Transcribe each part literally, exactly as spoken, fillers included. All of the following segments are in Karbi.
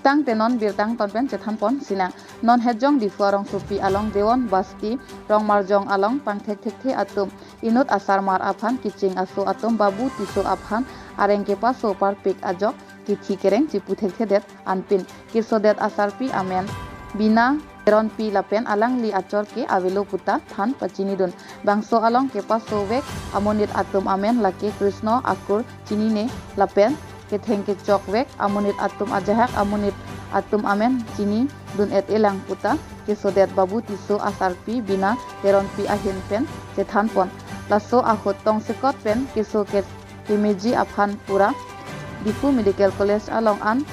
Tangte non birta angton pen chethanpon sinang. Non Hejong Diphu arongsopi along Dewan Basti, Rongmarjong along pangthek thekthe atum inut asarmar aphan kecheng aso atum Babu Tisso aphan areng kepaso parpik ajok kithi kereng chipu thekthedet anpin kesodet asarpi amen Bina Teronpi lapen alangli achor ke avelo puta than pachinidun. Bangso along kepasovek amonit atum amen lake Krishna Akur chinine lapen ketheng kechokvek amonit atum ajahak amonit atum amen chinidun-et-elang puta kesodet Babu Tisso asarpi Bina Teronpi ahin pen chethanpon. Laso ahut tongsekot pen keso ke kemeji aphan pura Diphu Medical College along an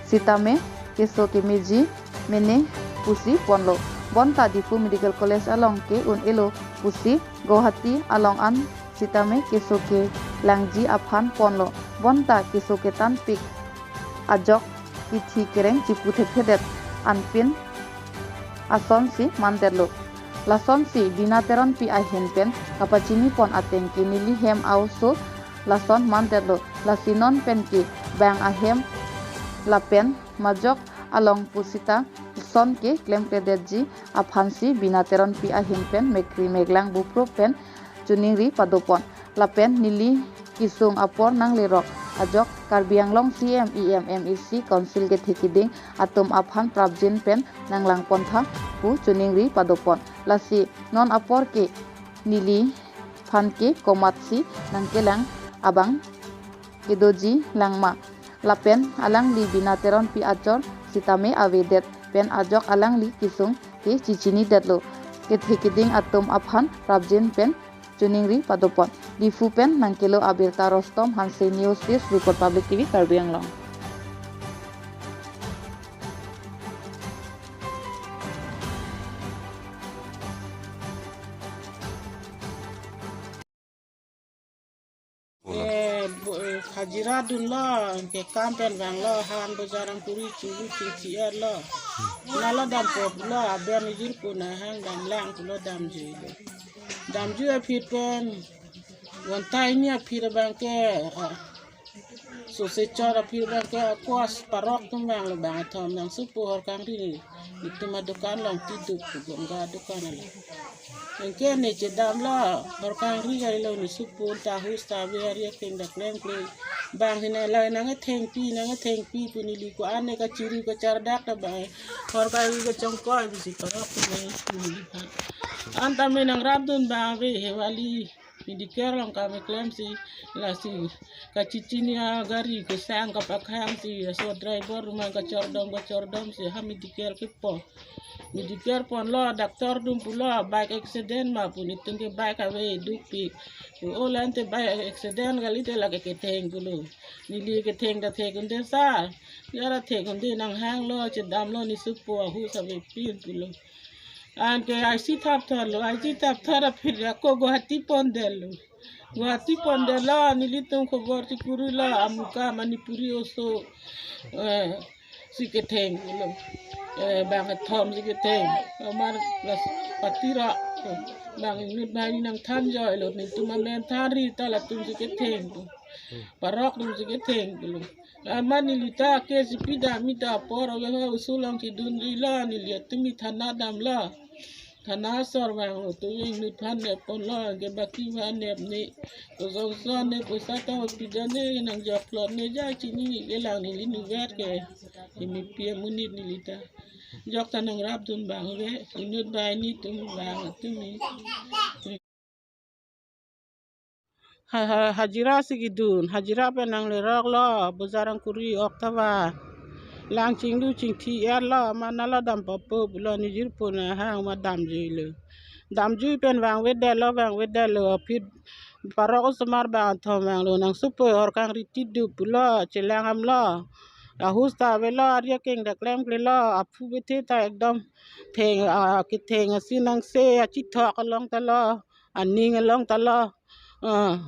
sitame keso kemeji mene pusi ponlo. Bonta Diphu Medical College along ke un-elo pusi Guwahati along an sitame keso kelangji aphan ponlo. Bonta keso ketanpik ajok kithi kereng chipu thekthedet anpin asonsi mandetlo. Lasonsi Bina Teronpi ahin pen kapachinipon ateng ke neli hem a-oso lason mandetlo. Lasi non pen ke bang ahem lapen majok along pusita son ke klemkledetji aphansi Bina Teronpi ahin pen mekri meklang buprup pen choningri padopon. Lapen neli kesung apor nanglerok ajok Karbi Anglong C M, E M, M A C, Council kethe keding atum aphan prapjin pen nanglangpontha pu choningri padopon. Lasi non apor ke neliphan ke komatsi nangkelang abang kedoji langma. Lapen alangli Bina Teronpi achor sitame avedet pen ajok alangli kesung ke chichinidetlo. Kethe keding atum aphan prapjin pen choningri padopon. Diphu pen nangkelo abirta Rostom Hanse, News Desk Report, Public T V Karbi Anglong. Eh, bo-, eh, hajira dunlo, ke kam pen vanglo, han bojar angkuri chulu chingchi-etlo. Nala dampo pulo, aber nijir puna hang damlang pulo damjuilo. Damjui aphi pen, gonta hini aphi abang ke, ah, sose chot aphi abang ke, akos parok atum vanglo bang athom nangsupo Horkangri. Itum adukan along tiduk pu Ganga adukan along. Anke ne chedamlo, Horkangri kalilo, ne supo ta hus ta ver ya keng dak leng kle. Bang hine la nangethengpi, nangethengpi pu neli ko-an ne kachiri kachardak ta bang. Horkangri kachongkoi pusi parok pu nang neli ha. Anta me nangrapdun bang ave he wali. Medical along kam keklemsi lasi kachichini agari kesang kapakhangsi laso driver atum kachordom kachordomsi ha medical kepo. Medical ponlo, doctor atum pulo bike accident ma pu, netum ke bike ave dukpik pu. O la ante bike accident kalite lake ketheng pulo. Neli ketheng ta thek-un-e sir. Jara thek-un-e nanghanglo, chedamlo, nesupo ahus avepin pulo. Anke I C thapthorlo, I C thapthor aphi ako Guwahati pondetlo. Guwahati pondetlo, nelitum khobor chikurilo, amuka Manipuri oso, eh, si kethenglo. Eh, bang athom si ketheng. Amar las patira, eh, bang inut bang nangthanjoilo, netum amen thanri ta latum si ketheng. Parok atum si kethenglo. Amat neli ta ke sipi dam-i ta apor ave ha usul along kedun-ilo, neli atum i thana damlo. Thana asor vanglo, tu inut aphan nepponlo, ke baki aphan nepne. Kosonson ne poisa ta hospital ne nangjoklot ne ja chini kelang neli nuver ke. Imi P M unit neli ta. Jok ta nangrapdun bang ave, inut bang netum bang atum i. Ha, ha, hajira si kedun, hajira pen nangleroklo, bojar angkuri ok ta va. Lang chinglu chingthi-etlo, ma nala dampo pulo, nijir puna hang ma damjuilo. Damjui pen vangvedetlo, vangvedetlo, aphi parok osomar bang athom vanglo, nangsupo Horkangri tiduk pulo, chelang damlo. Ahus ta avelo, arje keng ta klemklelo, aphu bethe ta ekdom theng, ah, ketheng asi nangse, achithok along talo, aning along talo. Ah,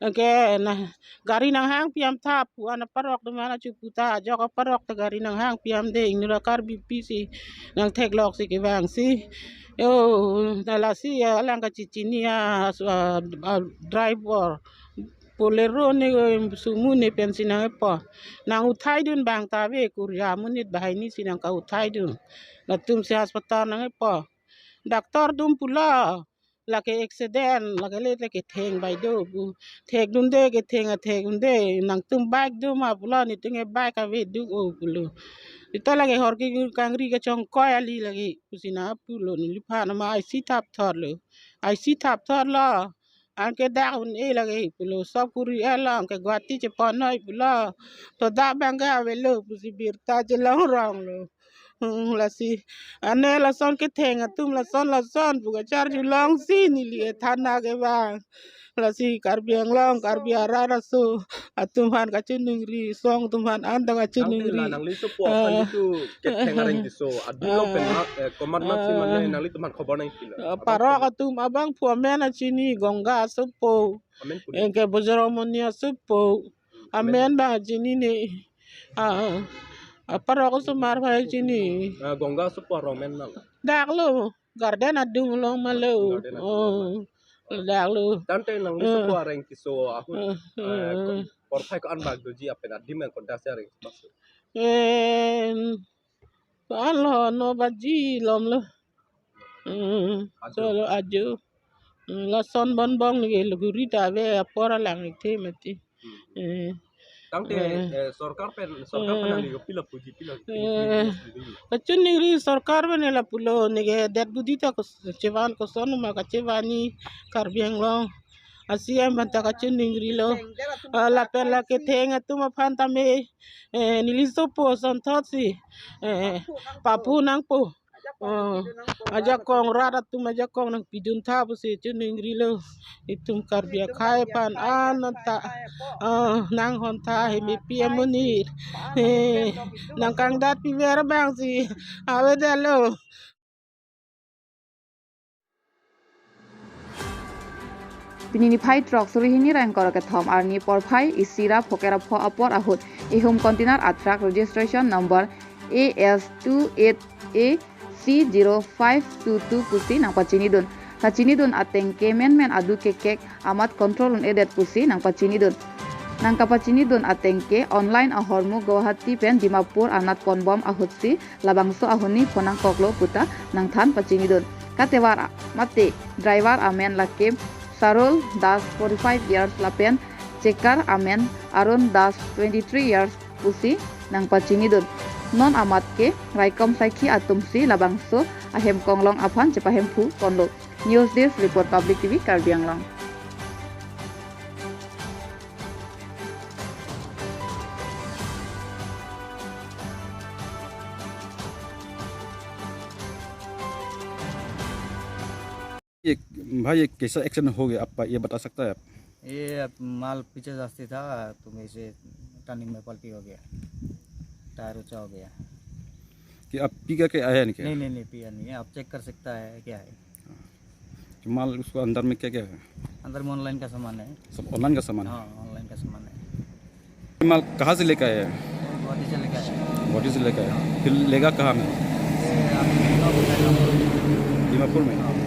anke na gari nanghang piam tha pu, an aparok atum an achupu ta, jok aparok ta gari nanghang piam de, inut Karbi pisi nangtheklok si kevangsi. Yo, na lasi ya, alang kachichini ya, so, ah, ah, driver. Bolero ne, eh, sumo ne pensi nangkepo. Nang uthaidun abang ta ave, kurja amonit banghini si nangka-uthaidun. Latumsi hospital nangkepo. Doctor atum pulo, lake accident, lake le lake theng bai do pu. Thekdunde, ketheng athekdunde, nangtum bike do ma pulo, netum ke bike ave duk-o pulo. Seta lake hor kekangri kachongkoi kali lake pusi nangpulo, neliphan ma I C thapthorlo. I C thapthorlo. Anke dak un-e lake pulo, sop kuri along ke Guwahati cheponnoi pulo. To dak abang ke avelo pusi birta chelongronglo. Hmm, lasi ane lason ketheng atum lason lason pu kacharjulongsi neli e thana ke bang. Lasi Karbi Anglong, Karbi arat aso atum aphan kachiningri, song atum aphan an ta Tangte la kachiningri. Nangli sopo aphan Ah. Itu ketheng areng keso adilo pen Ah. ma, eh, komat masi mane Ah. nanglitum aphan khobor nangpilo. Ah, Abang parok khobor. Atum abangphu amen chini, Ganga asopo. Amen pudun. Anke Bojromoni asopo. Amen. Amen abang chinine. Ah, ah. Ah, parok osomar aphai chini. Ah, Ganga asopo arong amen nang. Daklo, garden adung along ma lo. Garden adung along ma. Oh. Daklo. Tangte nangli Eh. Sopo areng keso ahut, Eh, eh, eh. Porphai ko-an bak doji lapen adim nang kodak si areng keso. Em, ko-an lo, no baji lom lo. Hmm, Ajo. Solo ajo. Hmm, lason bonbong neke luguri ta ave apor alang ite mati. Hmm. Eh. Tangte, Eh. Eh, sorkar pen, sorkar pen Eh. Nangli kopilo puji pilo. Eh. Kachiningri sorkar pen lapulo neke det budi ta kos-, chevan koson ma kachevani Karbi Anglong. A C M aphan ta kachiningrilo. Ah, lapen la ketheng atum aphan tame, eh, neli sopo asonthotsi, eh, papu nangpo. Oh, ajakong rat atum ajakong nangpidun tha pusi chiningrilo. Itum Karbi akhei aphan an ta, ah, nanghon tha hemepi amonit. Eh, nangkangdat piver abangsi avedetlo. Pini niphai throk suri hini ra ingkoi ra kethom arni porphai isi ra pho kre ra pho apor ahut ehum container a truck registration number A S two eight A C zero five two two pusi nangpachinidun. Kachinidun ateng ke menmen adu kekek amat control un-edet pusi nangpachinidun. Nangkapachinidun ateng ke online ahormu Guwahati pen Dimapur anat ponbom ahutsi labangso ahuni phonangkoklo puta nangthan pachinidun. Katevar a-, mate driver amen lake Sarul Das forty-five years lapen checker amen Arun Das twenty-three years pusi nangpachinidun. Non amat ke raikom saikhi atumsi labangso ahem konglong aphan chepahemphu ponlo. News Desk Report, Public T V Karbi Anglong. ये, भाई, ये कैसा एक्सीडेंट हो गया आपका, ये बता सकता है आप? ये अब माल पीछे से था, तो वैसे टर्निंग में पलटी हो गया, टायर ऊंचा हो गया। कि आप पी करके आया है क्या? नहीं, नहीं, नहीं, पिया नहीं है। आप चेक कर सकता है क्या है। कि माल उसको अंदर में क्या क्या है? अंदर में ऑनलाइन का सामान है। सब ऑनलाइन का सामान है? हाँ, ऑनलाइन का सामान है। ये माल कहाँ से लेकर आया है? गुवाहाटी से लेकर आया है। गुवाहाटी से लेकर आया है। फिर लेगा कहाँ में? ये आप दीमापुर में। दीमापुर में? हाँ।